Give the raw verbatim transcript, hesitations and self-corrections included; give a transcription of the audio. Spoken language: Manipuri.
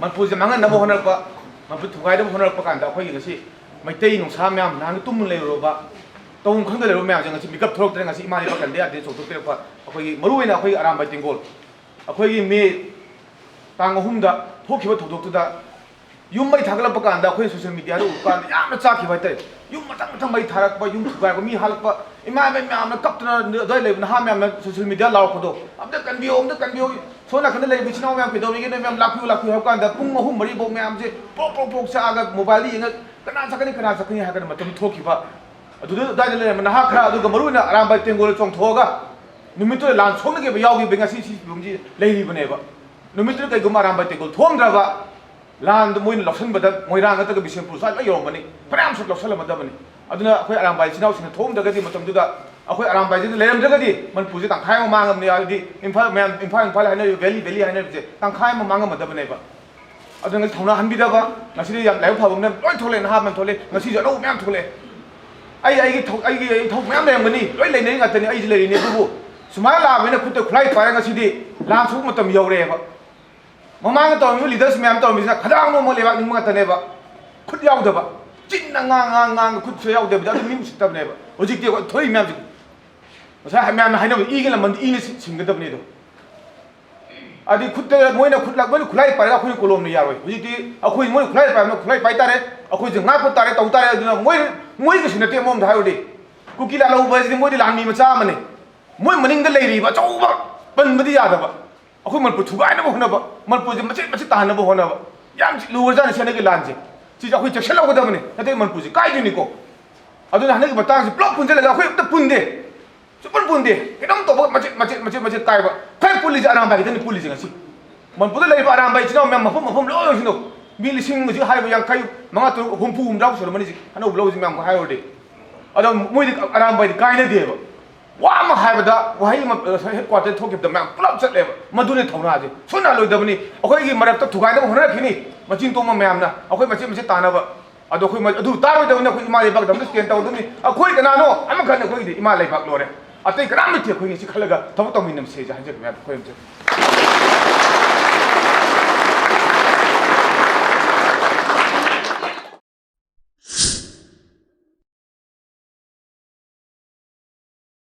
ꯃꯅꯤꯄꯨꯔꯁꯦ ꯃꯥꯡꯍꯟꯅꯕ ꯍꯣꯠꯅꯔꯛꯄ, ꯃꯅꯤꯄꯨꯔ ꯊꯨꯒꯥꯏꯅꯕ ꯍꯣꯠꯅꯔꯛꯄ ꯀꯥꯟꯗ ꯑꯩꯈꯣꯏꯒꯤ ꯉꯁꯤ ꯃꯩꯇꯩ ꯅꯨꯡꯁꯥ ꯃꯌꯥꯝ, ꯅꯍꯥꯟꯒꯤ ꯇꯨꯝꯃ ꯂꯩꯔꯨꯔꯕ, ꯇꯧꯐꯝ ꯈꯪꯗ ꯂꯩꯔꯨꯕ ꯃꯌꯥꯝꯁꯦ ꯉꯁꯤ ꯃꯤꯀꯞ ꯊꯣꯛꯂꯛꯇꯅ ꯉꯁꯤ ꯏꯃꯥ ꯂꯩꯕꯥꯛ ꯀꯟꯗ ꯌꯥꯗꯦ ꯆꯣꯡꯊꯣꯛꯄꯤꯔꯛꯄ ꯑꯩꯈꯣꯏꯒꯤ ꯃꯔꯨꯑꯣꯏꯅ ꯑꯩꯈꯣꯏꯒꯤ ꯑꯔꯥꯝꯕꯥꯏ ꯇꯦꯡꯒꯣꯜ, ꯑꯩꯈꯣꯏꯒꯤ ꯃꯦ ꯇꯥꯡ ꯑꯍꯨꯝꯗ ꯊꯣꯛꯈꯤꯕ ꯊꯧꯗꯣꯛꯇꯨꯗ ꯌꯨꯝ ꯃꯩ ꯊꯥꯒꯠꯂꯛꯄ ꯀꯥꯟꯗ ꯑꯩꯈꯣꯏ ꯁꯣꯁꯤꯌꯦꯜ ꯃꯤꯗꯤꯌꯥꯗ ꯎꯕ ꯀꯥꯟꯗ ꯌꯥꯝꯅ ꯆꯥꯛꯈꯤꯕ ꯍꯥꯏꯇꯥꯔꯦ꯫ ꯌꯨꯝ ꯃꯊꯪ ꯃꯊꯪ ꯃꯩ ꯊꯥꯔꯛꯄ, ꯌꯨꯝ ꯊꯨꯒꯥꯏꯕ, ꯃꯤ ꯍꯥꯠꯂꯛꯄ, ꯏꯃꯥ ꯏꯕꯦꯟ ꯃꯌꯥꯝꯅ ꯀꯞꯇꯅ ꯑꯗꯨꯋꯥꯏ ꯂꯩꯕ ꯅꯍꯥ ꯃꯌꯥꯝꯅ ꯁꯣꯁꯤꯌꯦꯜ ꯃꯤꯗꯤꯌꯥ ꯂꯥꯎꯔꯛꯄꯗꯣ, "ꯑꯝꯇ ꯀꯟꯕꯤꯌꯣ, ꯑꯝꯇ ꯀꯟꯕꯤꯌꯣ, ꯁꯣꯝ ꯅꯥꯀꯟꯗ ꯂꯩꯔꯤꯕ ꯏꯆꯤꯟ ꯏꯅꯥꯎ ꯃꯌꯥꯝ ꯀꯩꯗꯧꯔꯤꯒꯦ, ꯅꯣꯏ ꯃꯌꯥꯝ ꯂꯥꯛꯄꯤꯌꯨ, ꯂꯥꯛꯄꯤꯌꯨ" ꯍꯥꯏꯕ ꯀꯥꯟꯗ ꯄꯨꯡ ꯑꯍꯨꯝ ꯃꯔꯤꯐꯥꯎ ꯃꯌꯥꯝꯁꯦ ꯄ꯭ꯔꯣꯛ ꯄ꯭ꯔꯣꯛ ꯄ꯭ꯔꯣꯛ ꯆꯥꯛꯑꯒ ꯃꯣꯕꯥꯏꯜꯗ ꯌꯦꯡꯉ ꯀꯅꯥ ꯆꯠꯀꯅꯤ, ꯀꯅꯥ ꯆꯠꯀꯅꯤ ꯍꯥꯏꯔꯒꯅ ꯃꯇꯝ ꯊꯣꯛꯈꯤꯕ꯫ ꯑꯗꯨꯗ ꯑꯗꯨꯋꯥꯏꯗ ꯂꯩꯔꯝꯕ ꯅꯍꯥ ꯈꯔ, ꯑꯗꯨꯒ ꯃꯔꯨꯑꯣꯏꯅ ꯑꯔꯥꯝꯕꯥꯏ ꯇꯦꯡꯒꯣꯜꯗ ꯆꯣꯡꯊꯣꯛꯑꯒ ꯅꯨꯃꯤꯠꯇꯨꯗ ꯂꯥꯟ ꯁꯣꯛꯅꯈꯤꯕ ꯌꯥꯎꯈꯤꯕ ꯉꯁꯤ ꯁꯤ ꯐꯤꯕꯝꯁꯤ ꯂꯩꯔꯤꯕꯅꯦꯕ꯫ ꯅꯨꯃꯤꯠꯇꯨꯗ ꯀꯩꯒꯨꯝꯕ ꯑꯔꯥꯝꯕꯥꯏ ꯇꯦꯡꯒꯣꯜ ꯊꯣꯛꯑꯝꯗ꯭ꯔꯕ, ꯂꯥꯟꯗꯣ ꯃꯣꯏꯅ ꯂꯧꯁꯤꯟꯕꯗ ꯃꯣꯏꯔꯥꯡ ꯅꯠꯇ꯭ꯔꯒ ꯕꯤꯁꯦꯝꯄꯨꯔ ꯁ꯭ꯋꯥꯏ ꯂꯣꯏ ꯌꯧꯔꯝꯃꯅꯤ, ꯐꯅꯌꯥꯝꯁꯨ ꯂꯧꯁꯜꯂꯝꯃꯗꯕꯅꯤ꯫ ꯑꯗꯨꯅ ꯑꯩꯈꯣꯏ ꯑꯔꯥꯝꯕꯥꯏ ꯏꯆꯤꯟ ꯏꯅꯥꯎꯁꯤꯡꯅ ꯊꯣꯛꯑꯝꯗ꯭ꯔꯒꯗꯤ, ꯃꯇꯝꯗꯨꯗ ꯑꯩꯈꯣꯏ ꯑꯔꯥꯝꯕꯥꯏꯁꯤꯗ ꯂꯩꯔꯝꯗ꯭ꯔꯒꯗꯤ ꯃꯅꯤꯄꯨꯔꯁꯦ ꯇꯪꯈꯥꯏ ꯑꯃ ꯃꯥꯡꯉꯝꯅꯤ꯫ ꯍꯥꯏꯕꯗꯤ ꯏꯝꯐꯥꯜ ꯃꯌꯥꯝ, ꯏꯝꯐꯥꯜ, ꯏꯝꯐꯥꯜ ꯍꯥꯏꯅꯔꯤꯕ ꯚꯦꯂꯤ, ꯚꯦꯂꯤ ꯍꯥꯏꯅꯔꯤꯕꯁꯦ ꯇꯪꯈꯥꯏ ꯑꯃ ꯃꯥꯡꯉꯝꯃꯗꯕꯅꯦꯕ꯫ ꯑꯗꯨꯅ ꯉꯁꯤ ꯊꯧꯅꯥ ꯍꯟꯕꯤꯗꯕ, ꯉꯁꯤꯗꯤ ꯌꯥꯝ ꯂꯥꯏꯕꯛ ꯐꯕ ꯑꯃꯅ ꯂꯣꯏ ꯊꯣꯛꯂꯛꯑꯦ, ꯅꯍꯥ ꯃꯌꯥꯝ ꯊꯣꯛꯂꯛꯑꯦ, ꯉꯁꯤꯁꯨ ꯑꯅꯧꯕ ꯃꯌꯥꯝ ꯊꯣꯛꯂꯛꯑꯦ꯫ ꯑꯩ, ꯑꯩꯒꯤ ꯊꯧ-, ꯑꯩꯒꯤ, ꯑꯩ ꯊꯕꯛ ꯃꯌꯥꯝ ꯂꯩꯔꯝꯒꯅꯤ, ꯂꯣꯏ ꯂꯩꯅꯔꯤ ꯉꯥꯛꯇꯅꯤ, ꯑꯩꯁꯨ ꯂꯩꯔꯤꯅꯤ꯫ ꯑꯗꯨꯕꯨ ꯁꯨꯃꯥꯏꯅ ꯂꯥꯛꯑꯕꯅꯤꯅ ꯈꯨꯠꯇ ꯈꯨꯠꯂꯥꯏ ꯄꯥꯏꯔꯒ ꯉꯁꯤꯗꯤ ꯂꯥꯟ ꯁꯣꯛꯄ ꯃꯇꯝ ꯌꯧꯔꯛꯑꯦꯕ꯫ ꯃꯃꯥꯡꯗ ꯇꯧꯔꯝꯃꯤꯕ ꯂꯤꯗꯔꯁ ꯃꯌꯥꯝ ꯇꯧꯔꯝꯃꯤꯁꯤꯅ ꯈꯗꯥꯡ ꯅꯣꯝꯃ ꯂꯩꯕꯥꯛ ꯅꯤꯡꯕ ꯉꯥꯛꯇꯅꯦꯕ꯫ ꯈꯨꯠ ꯌꯥꯎꯗꯕ, ꯆꯤꯟꯅ ꯉꯥꯡ ꯉꯥꯡ ꯉꯥꯡꯒ ꯈꯨꯠꯁꯨ ꯌꯥꯎꯗꯕꯤꯗ ꯑꯗꯨꯝ ꯃꯤ ꯎꯁꯤꯠꯇꯕꯅꯦꯕ꯫ ꯍꯧꯖꯤꯛꯇꯤ ꯑꯩꯈꯣꯏ ꯊꯣꯛꯏ ꯃꯌꯥꯝꯁꯦ, ꯉꯁꯥꯏ ꯃꯌꯥꯝꯅ ꯍꯥꯏꯅꯕ ꯏꯒꯤ ꯂꯃꯟꯗꯤ ꯏꯅ ꯁꯤ-, ꯁꯤꯟꯒꯗꯕꯅꯦ ꯑꯗꯣ꯫ ꯑꯗꯤ ꯈꯨꯠꯇ ꯃꯣꯏꯅ ꯈꯨꯠꯂꯛ-, ꯃꯣꯏꯅ ꯈꯨꯠꯂꯥꯏ ꯄꯥꯏꯔꯒ ꯑꯩꯈꯣꯏꯅ ꯀꯣꯂꯣꯝꯅ ꯌꯥꯔꯣꯏ꯫ ꯍꯧꯖꯤꯛꯇꯤ ꯑꯩꯈꯣꯏ, ꯃꯣꯏꯅ ꯈꯨꯠꯂꯥꯏ ꯄꯥꯏꯕꯅ ꯈꯨꯠꯂꯥꯏ ꯄꯥꯏ ꯇꯥꯔꯦ, ꯑꯩꯈꯣꯏꯁꯦ ꯉꯥꯛꯄ ꯇꯥꯔꯦ, ꯇꯧ ꯇꯥꯔꯦ꯫ ꯑꯗꯨꯅ ꯃꯣꯏ, ꯃꯣꯏꯒꯤꯁꯨ ꯅꯠꯇꯦ, ꯑꯃꯔꯣꯝꯗ ꯍꯥꯏꯔꯨꯔꯗꯤ ꯀꯨꯀꯤ ꯂꯥꯜꯍꯧꯕ ꯍꯥꯏꯁꯤꯗꯤ ꯃꯣꯏꯗꯤ ꯂꯥꯟꯃꯤ ꯃꯆꯥ ꯑꯃꯅꯤ꯫ ꯃꯣꯏ ꯃꯅꯤꯡꯗ ꯂꯩꯔꯤꯕ ꯑꯆꯧꯕ ꯄꯟꯕꯗꯤ ꯌꯥꯗꯕ, ꯑꯩꯈꯣꯏ ꯃꯅꯤꯄꯨꯔ ꯊꯨꯒꯥꯏꯅꯕ ꯍꯣꯠꯅꯕ, ꯃꯅꯤꯄꯨꯔꯁꯦ ꯃꯆꯦꯠ ꯃꯆꯦꯠ ꯇꯥꯍꯟꯅꯕ ꯍꯣꯠꯅꯕ, ꯌꯥꯝ ꯂꯨꯔꯖꯥꯠꯅꯤ ꯁꯦꯅꯒꯤ ꯂꯥꯟꯁꯦ꯫ ꯁꯤꯁꯦ ꯑꯩꯈꯣꯏ ꯆꯦꯛꯁꯤꯜꯍꯧꯒꯗꯕꯅꯤ, ꯅꯠꯇ꯭ꯔꯗꯤ ꯃꯅꯤꯄꯨꯔꯁꯦ ꯀꯥꯏꯗꯣꯏꯅꯤꯀꯣ꯫ ꯑꯗꯨꯅ ꯍꯟꯗꯛꯀꯤ ꯃꯇꯥꯡꯁꯤ ꯄꯨꯂꯞ ꯄꯨꯟꯁꯤꯜꯂꯒ ꯑꯩꯈꯣꯏ ꯑꯝꯇ ꯄꯨꯟꯗꯦ꯫ ꯁꯨꯄꯨꯟ ꯄꯨꯟꯗꯦ꯫ ꯀꯩꯅꯣꯝ ꯇꯧꯕ ꯃꯆꯦꯠ, ꯃꯆꯦꯠ, ꯃꯆꯦꯠ, ꯃꯆꯦꯠ ꯀꯥꯏꯕ꯫ ꯈ꯭ꯋꯥꯏ ꯄꯨꯜꯂꯤꯁꯦ ꯑꯔꯥꯝꯕꯥꯏ ꯈꯛꯇꯅꯤ ꯄꯨꯜꯂꯤꯁꯦ ꯉꯁꯤ꯫ ꯃꯅꯤꯄꯨꯔꯗ ꯂꯩꯔꯤꯕ ꯑꯔꯥꯝꯕꯥꯏ ꯏꯆꯤꯟ ꯏꯅꯥꯎ ꯃꯌꯥꯝ ꯃꯐꯝ ꯃꯐꯝ ꯂꯣꯏ ꯑꯣꯏꯁꯤꯅꯨ꯫ ꯃꯤ ꯂꯤꯁꯤꯡ ꯍꯧꯖꯤꯛ ꯍꯥꯏꯔꯤꯕ ꯌꯥꯡꯈꯩ ꯃꯉꯥ, ꯇꯔꯨꯛ, ꯍꯨꯝꯐꯨ, ꯍꯨꯝꯗ꯭ꯔꯥ ꯁꯨꯔꯝꯃꯅꯤ ꯍꯧꯖꯤꯛ ꯑꯅꯧꯕ ꯂꯧꯁꯤ ꯃꯌꯥꯝꯒ ꯍꯥꯏꯔꯨꯔꯗꯤ꯫ ꯑꯗꯣ ꯃꯣꯏꯗꯤ ꯑꯔꯥꯝꯕꯥꯏꯗꯤ ꯀꯥꯏꯅꯗꯦꯕ꯫ ꯋꯥ ꯑꯃ ꯍꯥꯏꯕꯗ ꯋꯥꯍꯩ ꯑꯃ, ꯑ, ꯍꯦꯗ ꯀ꯭ꯋꯥꯇꯔ ꯊꯣꯛꯈꯤꯕꯗ ꯃꯌꯥꯝ ꯄꯨꯂꯞ ꯆꯠꯂꯦꯕ꯫ ꯃꯗꯨꯅꯤ ꯊꯧꯅꯥꯁꯦ꯫ ꯁꯣꯏꯅ ꯂꯣꯏꯗꯕꯅꯤ꯫ ꯑꯩꯈꯣꯏꯒꯤ ꯃꯔꯛꯇ ꯊꯨꯒꯥꯏꯅꯕ ꯍꯣꯠꯅꯔꯛꯈꯤꯅꯤ꯫ ꯃꯆꯤꯟ ꯇꯣꯡꯕ ꯃꯌꯥꯝꯅ ꯑꯩꯈꯣꯏ ꯃꯆꯦꯠ ꯃꯆꯦꯠ ꯇꯥꯅꯕ꯫ ꯑꯗꯣ ꯑꯩꯈꯣꯏ ꯃ-, ꯑꯗꯨ ꯇꯥꯔꯣꯏꯗꯕꯅꯤ꯫ ꯑꯩꯈꯣꯏ ꯏꯃꯥ ꯂꯩꯕꯥꯛꯀꯤꯗꯃꯛꯇ ꯁ꯭ꯇꯦꯟ ꯇꯧꯗꯕꯅꯤ꯫ ꯑꯩꯈꯣꯏ ꯀꯅꯥꯅꯣ? ꯑꯃꯈꯛꯅꯤ ꯑꯩꯈꯣꯏꯒꯤꯗꯤ, ꯏꯃꯥ ꯂꯩꯕꯥꯛ ꯂꯣꯏꯔꯦ꯫ ꯑꯇꯩ ꯀꯅꯥꯝ ꯂꯩꯇꯦ꯫ ꯑꯩꯈꯣꯏ ꯉꯁꯤ ꯈꯜꯂꯒ ꯊꯕꯛ ꯇꯧꯃꯤꯟꯅꯕꯁꯦ ꯍꯥꯏꯖꯒꯦ ꯃꯌꯥꯝ꯫ ꯑꯩꯈꯣꯏ ꯑꯃꯁꯦ꯫